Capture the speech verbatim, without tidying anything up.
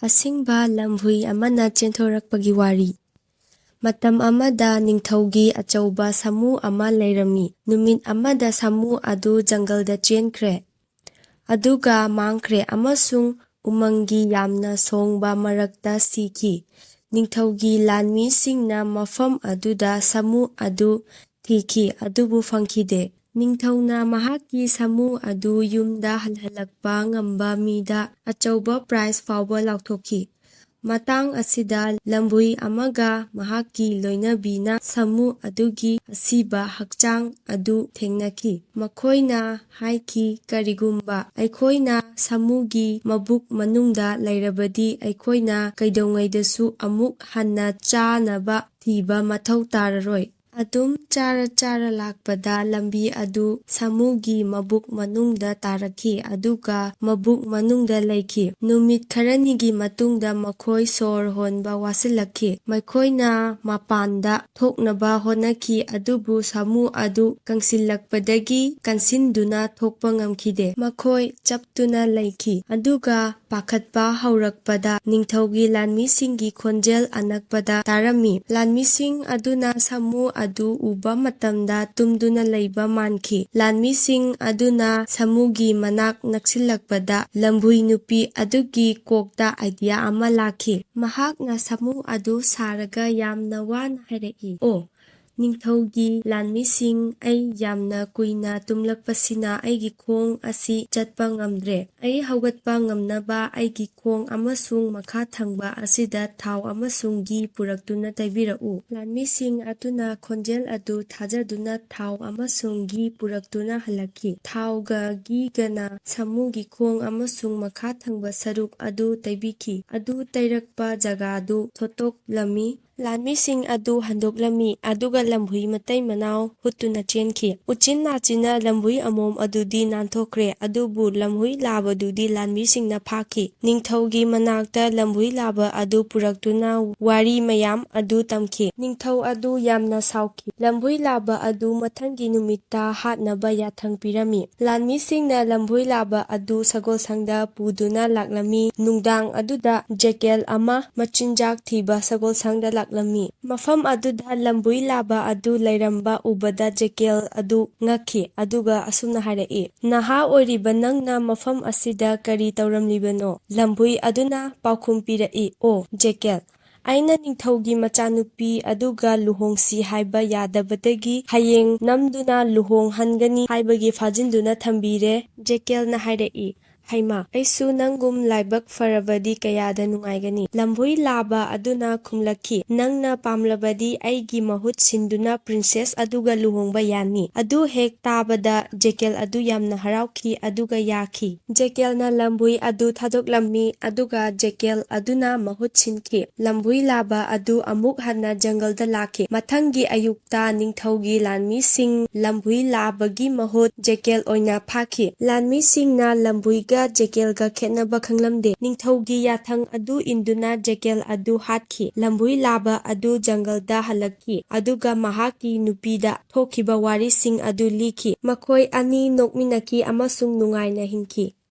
ꯑꯁꯤꯡꯕ ꯂꯝꯍꯨꯏ ꯑꯃꯅ ꯆꯦꯟꯊꯣꯔꯛꯄꯒꯤ ꯋꯥꯔꯤ꯫ ꯃꯇꯝ ꯑꯃꯗ ꯅꯤꯡꯊꯧꯒꯤ ꯑꯆꯧꯕ ꯁꯥꯃꯨ ꯑꯃ ꯂꯩꯔꯝꯃꯤ꯫ ꯅꯨꯃꯤꯠ ꯑꯃꯗ ꯁꯥꯃꯨ ꯑꯗꯨ ꯖꯪꯒꯜꯗ ꯆꯦꯟꯈ꯭ꯔꯦ, ꯑꯗꯨꯒ ꯃꯥꯡꯈ꯭ꯔꯦ ꯑꯃꯁꯨꯡ ꯎꯃꯪꯒꯤ ꯌꯥꯝꯅ ꯁꯣꯡꯕ ꯃꯔꯛꯇ ꯁꯤꯈꯤ꯫ ꯅꯤꯡꯊꯧꯒꯤ ꯂꯥꯟꯃꯤꯁꯤꯡꯅ ꯃꯐꯝ ꯑꯗꯨꯗ ꯁꯥꯃꯨ ꯑꯗꯨ ꯊꯤꯈꯤ, ꯑꯗꯨꯕꯨ ꯐꯪꯈꯤꯗꯦ꯫ ꯅꯤꯡꯊꯧꯅ ꯃꯍꯥꯛꯀꯤ ꯁꯥꯃꯨ ꯑꯗꯨ ꯌꯨꯝꯗ ꯍꯜꯍꯜꯂꯛꯄ ꯉꯝꯕ ꯃꯤꯗ ꯑꯆꯧꯕ ꯄ꯭ꯔꯥꯏꯖ ꯐꯥꯎꯕ ꯂꯥꯎꯊꯣꯛꯈꯤ꯫ ꯃꯇꯥꯡ ꯑꯁꯤꯗ ꯂꯝꯕꯨꯏ ꯑꯃꯒ ꯃꯍꯥꯛꯀꯤ ꯂꯣꯏꯅꯕꯤꯅ ꯁꯥꯃꯨ ꯑꯗꯨꯒꯤ ꯑꯁꯤꯕ ꯍꯛꯆꯥꯡ ꯑꯗꯨ ꯊꯦꯡꯅꯈꯤ꯫ ꯃꯈꯣꯏꯅ ꯍꯥꯏꯈꯤ, "ꯀꯔꯤꯒꯨꯝꯕ ꯑꯩꯈꯣꯏꯅ ꯁꯥꯃꯨꯒꯤ ꯃꯕꯨꯛ ꯃꯅꯨꯡꯗ ꯂꯩꯔꯕꯗꯤ, ꯑꯩꯈꯣꯏꯅ ꯀꯩꯗꯧꯉꯩꯗꯁꯨ ꯑꯃꯨꯛ ꯍꯟꯅ ꯆꯥꯅꯕ ꯊꯤꯕ ꯃꯊꯧ ꯇꯥꯔꯔꯣꯏ"꯫ ꯑꯗꯨꯝ ꯆꯥꯔ ꯆꯥꯔ ꯂꯥꯛꯄꯗ ꯂꯝꯕꯤ ꯑꯗꯨ ꯁꯥꯃꯨꯒꯤ ꯃꯕꯨꯛ ꯃꯅꯨꯡꯗ ꯇꯥꯔꯛꯈꯤ, ꯑꯗꯨꯒ ꯃꯕꯨꯛ ꯃꯅꯨꯡꯗ ꯂꯩꯈꯤ꯫ ꯅꯨꯃꯤꯠ ꯈꯔꯅꯤꯒꯤ ꯃꯇꯨꯡꯗ ꯃꯈꯣꯏ ꯁꯣꯔ ꯍꯣꯟꯕ ꯋꯥꯁꯤꯜꯂꯛꯈꯤ꯫ ꯃꯈꯣꯏꯅ ꯃꯄꯥꯟꯗ ꯊꯣꯛꯅꯕ ꯍꯣꯠꯅꯈꯤ, ꯑꯗꯨꯕꯨ ꯁꯥꯃꯨ ꯑꯗꯨ ꯀꯪꯁꯤꯜꯂꯛꯄꯗꯒꯤ ꯀꯟꯁꯤꯟꯗꯨꯅ ꯊꯣꯛꯄ ꯉꯝꯈꯤꯗꯦ꯫ ꯃꯈꯣꯏ ꯆꯞꯇꯨꯅ ꯂꯩꯈꯤ, ꯑꯗꯨꯒ ꯄꯥꯈꯠꯄ ꯍꯧꯔꯛꯄꯗ ꯅꯤꯡꯊꯧꯒꯤ ꯂꯥꯟꯃꯤꯁꯤꯡꯒꯤ ꯈꯣꯟꯖꯦꯜ ꯑꯅꯛꯄꯗ ꯇꯥꯔꯝꯃꯤ꯫ ꯂꯥꯟꯃꯤꯁꯤꯡ ꯑꯗꯨꯅ ꯁꯥꯃꯨ ꯑꯗꯨ ꯎꯕ ꯃꯇꯝꯗ ꯇꯨꯝꯗꯨꯅ ꯂꯩꯕ ꯃꯥꯟꯈꯤ꯫ ꯂꯥꯟꯃꯤꯁꯤꯡ ꯑꯗꯨꯅ ꯁꯥꯃꯨꯒꯤ ꯃꯅꯥꯛ ꯅꯛꯁꯤꯜꯂꯛꯄꯗ ꯂꯝꯕꯨꯏ ꯅꯨꯄꯤ ꯑꯗꯨꯒꯤ ꯀꯣꯛꯇ ꯑꯥꯏꯗꯤꯌꯥ ꯑꯃ ꯂꯥꯛꯈꯤ꯫ ꯃꯍꯥꯛꯅ ꯁꯥꯃꯨ ꯑꯗꯨ ꯁꯥꯔꯒ ꯌꯥꯝꯅ ꯋꯥꯅ ꯍꯥꯏꯔꯛꯏ, "ꯑꯣ, ꯅꯤꯡꯊꯧꯒꯤ ꯂꯥꯟꯃꯤꯁꯤꯡ, ꯑꯩ ꯌꯥꯝꯅ ꯀꯨꯏꯅ ꯇꯨꯝꯂꯛꯄꯁꯤꯅ ꯑꯩꯒꯤ ꯈꯣꯡ ꯑꯁꯤ ꯆꯠꯄ ꯉꯝꯗ꯭ꯔꯦ꯫ ꯑꯩ ꯍꯧꯒꯠꯄ ꯉꯝꯅꯕ ꯑꯩꯒꯤ ꯈꯣꯡ ꯑꯃꯁꯨꯡ ꯃꯈꯥ ꯊꯪꯕ ꯑꯁꯤꯗ ꯊꯥꯎ ꯑꯃꯁꯨꯡ ꯘꯤ ꯄꯨꯔꯛꯇꯨꯅ ꯇꯩꯕꯤꯔꯛꯎ"꯫ ꯂꯥꯟꯃꯤꯁꯤꯡ ꯑꯗꯨꯅ ꯈꯣꯟꯖꯦꯜ ꯑꯗꯨ ꯊꯥꯖꯗꯨꯅ ꯊꯥꯎ ꯑꯃꯁꯨꯡ ꯘꯤ ꯄꯨꯔꯛꯇꯨꯅ ꯍꯜꯂꯛꯈꯤ꯫ ꯊꯥꯎꯒ ꯘꯤꯒꯅ ꯁꯥꯃꯨꯒꯤ ꯈꯣꯡ ꯑꯃꯁꯨꯡ ꯃꯈꯥ ꯊꯪꯕ ꯁꯔꯨꯛ ꯑꯗꯨ ꯇꯩꯕꯤꯈꯤ꯫ ꯑꯗꯨ ꯇꯩꯔꯛꯄ ꯖꯒꯥꯗꯨ ꯊꯣꯠꯇꯣꯛꯂꯝꯃꯤ꯫ ꯂꯥꯟꯃꯤꯁꯤꯡ ꯑꯗꯨ ꯍꯟꯗꯣꯛꯂꯝꯃꯤ, ꯑꯗꯨꯒ ꯂꯝꯍꯨꯏ ꯃꯇꯩ ꯃꯅꯥꯎ ꯍꯨꯠꯇꯨꯅ ꯆꯦꯟꯈꯤ꯫ ꯎꯆꯤꯟ ꯅꯥꯆꯤꯟꯅ ꯂꯝꯍꯨꯏ ꯑꯃꯣꯝ ꯑꯗꯨꯗꯤ ꯅꯥꯟꯊꯣꯛꯈ꯭ꯔꯦ, ꯑꯗꯨꯕꯨ ꯂꯝꯍꯨꯏ ꯂꯥꯕꯗꯨꯗꯤ ꯂꯥꯟꯃꯤꯁꯤꯡꯅ ꯐꯥꯈꯤ꯫ ꯅꯤꯡꯊꯧꯒꯤ ꯃꯅꯥꯛꯇ ꯂꯝꯍꯨꯏ ꯂꯥꯕ ꯑꯗꯨ ꯄꯨꯔꯛꯇꯨꯅ ꯋꯥꯔꯤ ꯃꯌꯥꯝ ꯑꯗꯨ ꯇꯝꯈꯤ꯫ ꯅꯤꯡꯊꯧ ꯑꯗꯨ ꯌꯥꯝꯅ ꯁꯥꯎꯈꯤ꯫ ꯂꯝꯍꯨꯏ ꯂꯥꯕ ꯑꯗꯨ ꯃꯊꯪꯒꯤ ꯅꯨꯃꯤꯠꯇ ꯍꯥꯠꯅꯕ ꯌꯥꯊꯪ ꯄꯤꯔꯝꯃꯤ꯫ ꯂꯥꯟꯃꯤꯁꯤꯡꯅ ꯂꯝꯍꯨꯏ ꯂꯥꯕ ꯑꯗꯨ ꯁꯒꯣꯜꯁꯪꯗ ꯄꯨꯗꯨꯅ ꯂꯥꯛꯂꯝꯃꯤ꯫ ꯅꯨꯡꯗꯥꯡ ꯑꯗꯨꯗ ꯖꯦꯀꯦꯜ ꯑꯃ ꯃꯆꯤꯟꯖꯥꯛ ꯊꯤꯕ ꯁꯒꯣꯜꯁꯪꯗ ꯂꯥꯛꯂꯝꯃꯤ꯫ ꯃꯐꯝ ꯑꯗꯨꯗ ꯂꯝꯍꯨꯏ ꯂꯥꯕ ꯑꯗꯨ ꯂꯩꯔꯝꯕ ꯎꯕꯗ ꯖꯦꯀꯦꯜ ꯑꯗꯨ ꯉꯛꯈꯤ, ꯑꯗꯨꯒ ꯑꯁꯨꯝꯅ ꯍꯥꯏꯔꯛꯏ, "ꯅꯍꯥ ꯑꯣꯏꯔꯤꯕ ꯅꯪꯅ ꯃꯐꯝ ꯑꯁꯤꯗ ꯀꯔꯤ ꯇꯧꯔꯝꯂꯤꯕꯅꯣ?" ꯂꯝꯍꯨꯏ ꯑꯗꯨꯅ ꯄꯥꯎꯈꯨꯝ ꯄꯤꯔꯛꯏ, "ꯑꯣ ꯖꯦꯀꯦꯜ, ꯑꯩꯅ ꯅꯤꯡꯊꯧꯒꯤ ꯃꯆꯥꯅꯨꯄꯤ ꯑꯗꯨꯒ ꯂꯨꯍꯣꯡꯁꯤ ꯍꯥꯏꯕ ꯌꯥꯗꯕꯗꯒꯤ ꯍꯌꯦꯡ ꯅꯝꯗꯨꯅ ꯂꯨꯍꯣꯡꯍꯟꯒꯅꯤ ꯍꯥꯏꯕꯒꯤ ꯐꯥꯖꯤꯟꯗꯨꯅ ꯊꯝꯕꯤꯔꯦ꯫" ꯖꯦꯀꯦꯜꯅ ꯍꯥꯏꯔꯛꯏ, "ꯍꯩꯃꯥ, ꯑꯩꯁꯨ ꯅꯪꯒꯨꯝ ꯂꯥꯏꯕꯛ ꯐꯔꯕꯗꯤ ꯀꯌꯥꯗ ꯅꯨꯡꯉꯥꯏꯒꯅꯤ!" ꯂꯝꯍꯨꯏ ꯂꯥꯕ ꯑꯗꯨꯅ ꯈꯨꯝꯂꯛꯈꯤ, "ꯅꯪꯅ ꯄꯥꯝꯂꯕꯗꯤ ꯑꯩꯒꯤ ꯃꯍꯨꯠ ꯁꯤꯟꯗꯨꯅ ꯄ꯭ꯔꯤꯟꯁꯦꯁ ꯑꯗꯨꯒ ꯂꯨꯍꯣꯡꯕ ꯌꯥꯅꯤ꯫" ꯑꯗꯨ ꯍꯦꯛ ꯇꯥꯕꯗ ꯖꯦꯀꯦꯜ ꯑꯗꯨ ꯌꯥꯝꯅ ꯍꯔꯥꯎꯈꯤ, ꯑꯗꯨꯒ ꯌꯥꯈꯤ꯫ ꯖꯦꯀꯦꯜꯅ ꯂꯝꯍꯨꯏ ꯑꯗꯨ ꯊꯥꯗꯣꯛꯂꯝꯃꯤ, ꯑꯗꯨꯒ ꯖꯦꯀꯦꯜ ꯑꯗꯨꯅ ꯃꯍꯨꯠ ꯁꯤꯟꯈꯤ꯫ ꯂꯝꯍꯨꯏ ꯂꯥꯕ ꯑꯗꯨ ꯑꯃꯨꯛ ꯍꯟꯅ ꯖꯪꯒꯜꯗ ꯂꯥꯛꯈꯤ꯫ ꯃꯊꯪꯒꯤ ꯑꯌꯨꯛꯇ ꯅꯤꯡꯊꯧꯒꯤ ꯂꯥꯟꯃꯤꯁꯤꯡ ꯂꯝꯍꯨꯏ ꯂꯥꯕꯒꯤ ꯃꯍꯨꯠ ꯖꯦꯀꯦꯜ ꯑꯣꯏꯅ ꯐꯥꯈꯤ꯫ ꯂꯥꯟꯃꯤꯁꯤꯡꯅ ꯂꯝꯍꯨꯏꯒ ꯖꯦꯀꯦꯜꯒ ꯈꯦꯠꯅꯕ ꯈꯪꯂꯝꯗꯦ꯫ ꯅꯤꯡꯊꯧꯒꯤ ꯌꯥꯊꯪ ꯑꯗꯨ ꯏꯟꯗꯨꯅ ꯖꯦꯀꯦꯜ ꯑꯗꯨ ꯍꯥꯠꯈꯤ꯫ ꯂꯝꯍꯨꯏ ꯂꯥꯕ ꯑꯗꯨ ꯖꯪꯒꯜꯗ ꯍꯜꯂꯛꯈꯤ, ꯑꯗꯨꯒ ꯃꯍꯥꯛꯀꯤ ꯅꯨꯄꯤꯗ ꯊꯣꯛꯈꯤꯕ ꯋꯥꯔꯤꯁꯤꯡ ꯑꯗꯨ ꯂꯤꯈꯤ꯫ ꯃꯈꯣꯏ ꯑꯅꯤ ꯅꯣꯛꯃꯤꯟꯅꯈꯤ ꯑꯃꯁꯨꯡ ꯅꯨꯡꯉꯥꯏꯅ ꯍꯤꯡꯈꯤ꯫